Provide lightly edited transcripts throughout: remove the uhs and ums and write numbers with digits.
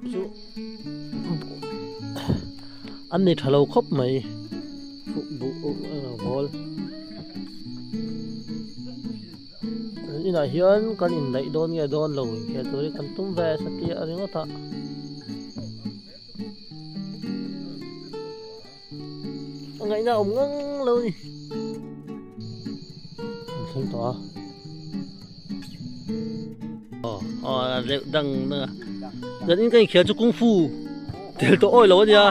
Chu an nei tha lo khawp mai ball an inah hian kan indaih dawn nge dawn lo inkhel tur hi kan tum ve satliah ringawt a. A ngaihna a awm ngang lo a ni. An thleng tawh a. Aw aw a reuh dang dang a. Zan in ka inkhel chu kung fu tel tawh awi lo a nia.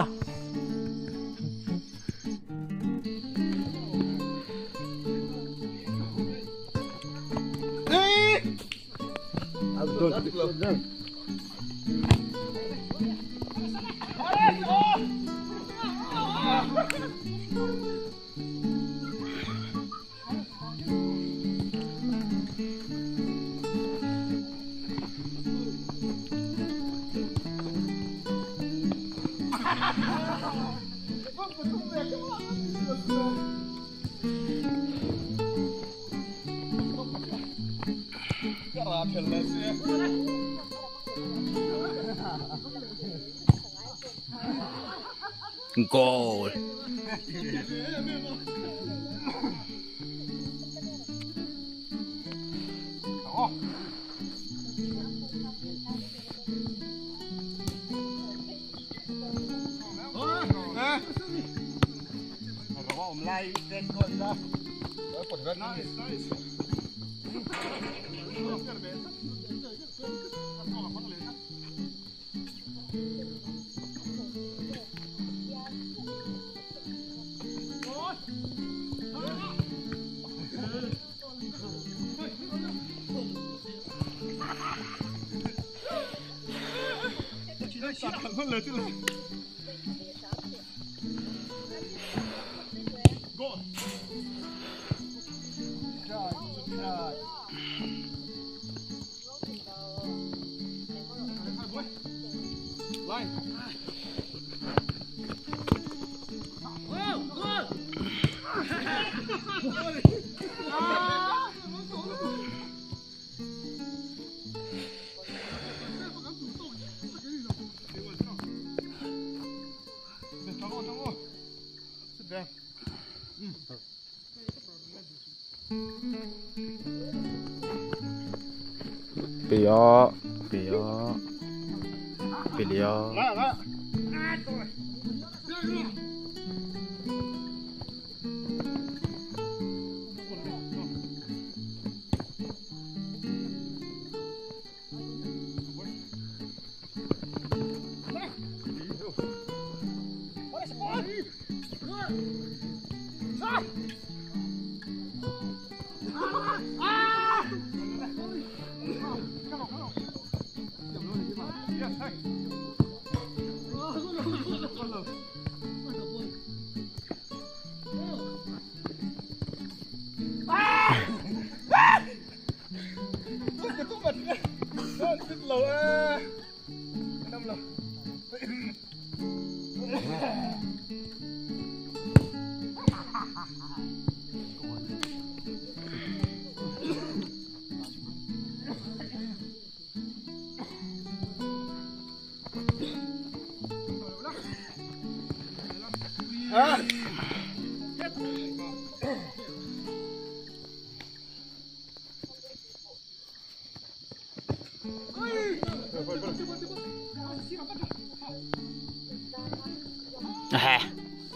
Goal. Pia, pia, pia.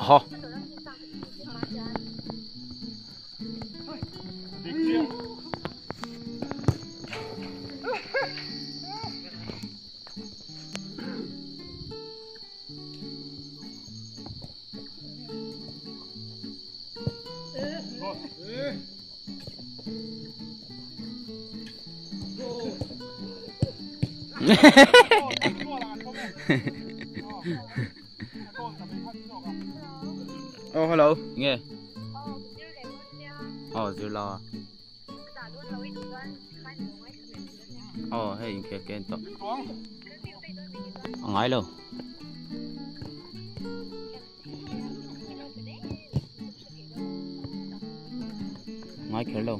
Ho. Oh hello, nghe. Oh zir la. Oh hei in khel ken to. Ngai lo. Ngai kher lo.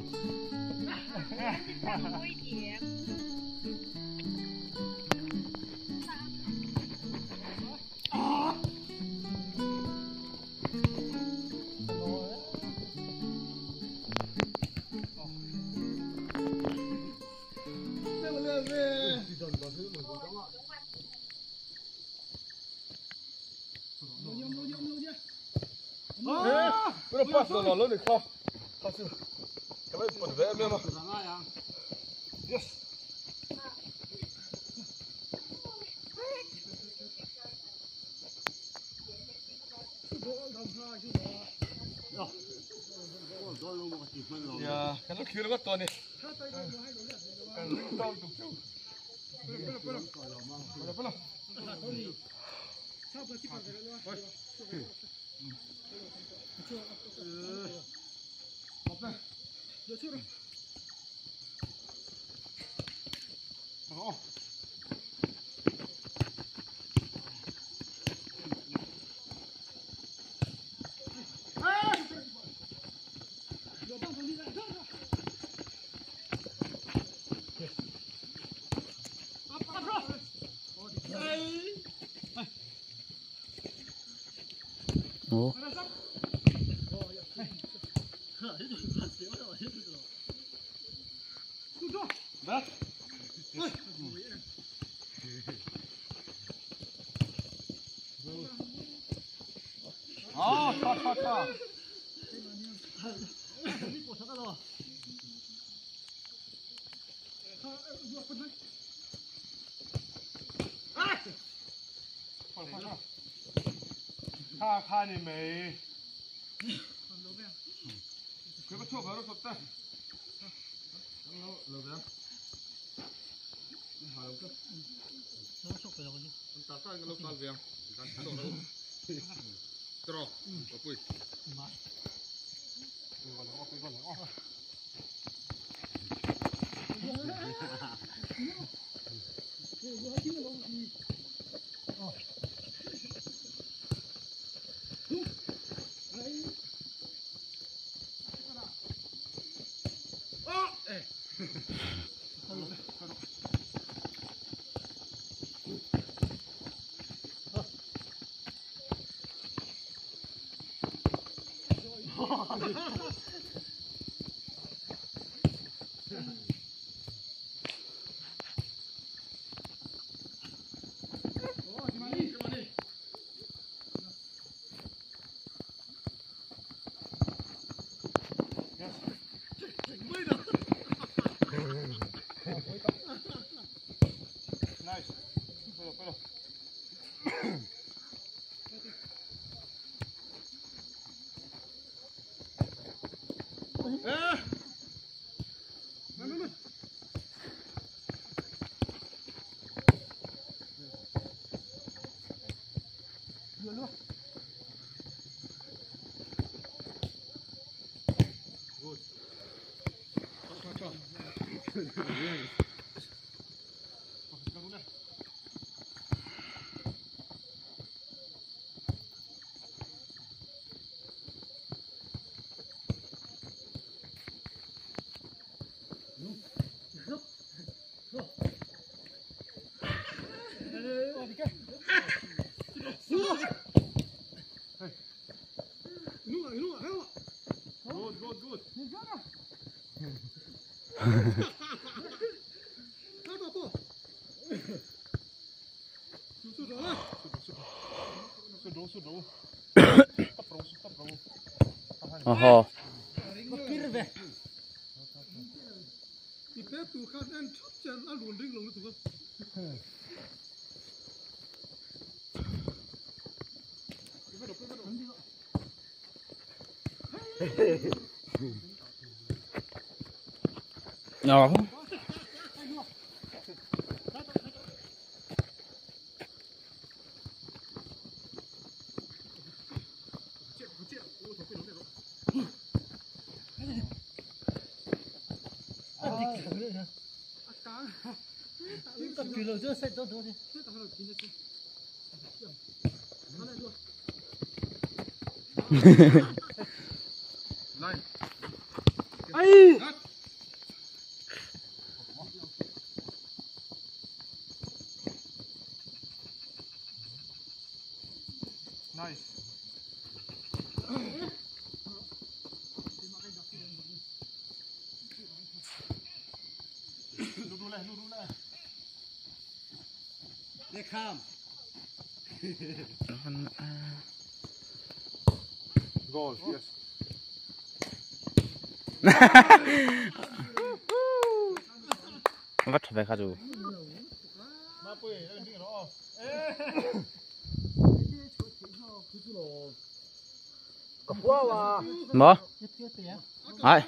哦。啊，擦擦擦！看看你没？这个错跑都错的。老老边。你好，老哥。打上个老高边，走。走，哦。No. Ay! Nice. Goal, yes. Va tha ve kha chu. Maw? Ai.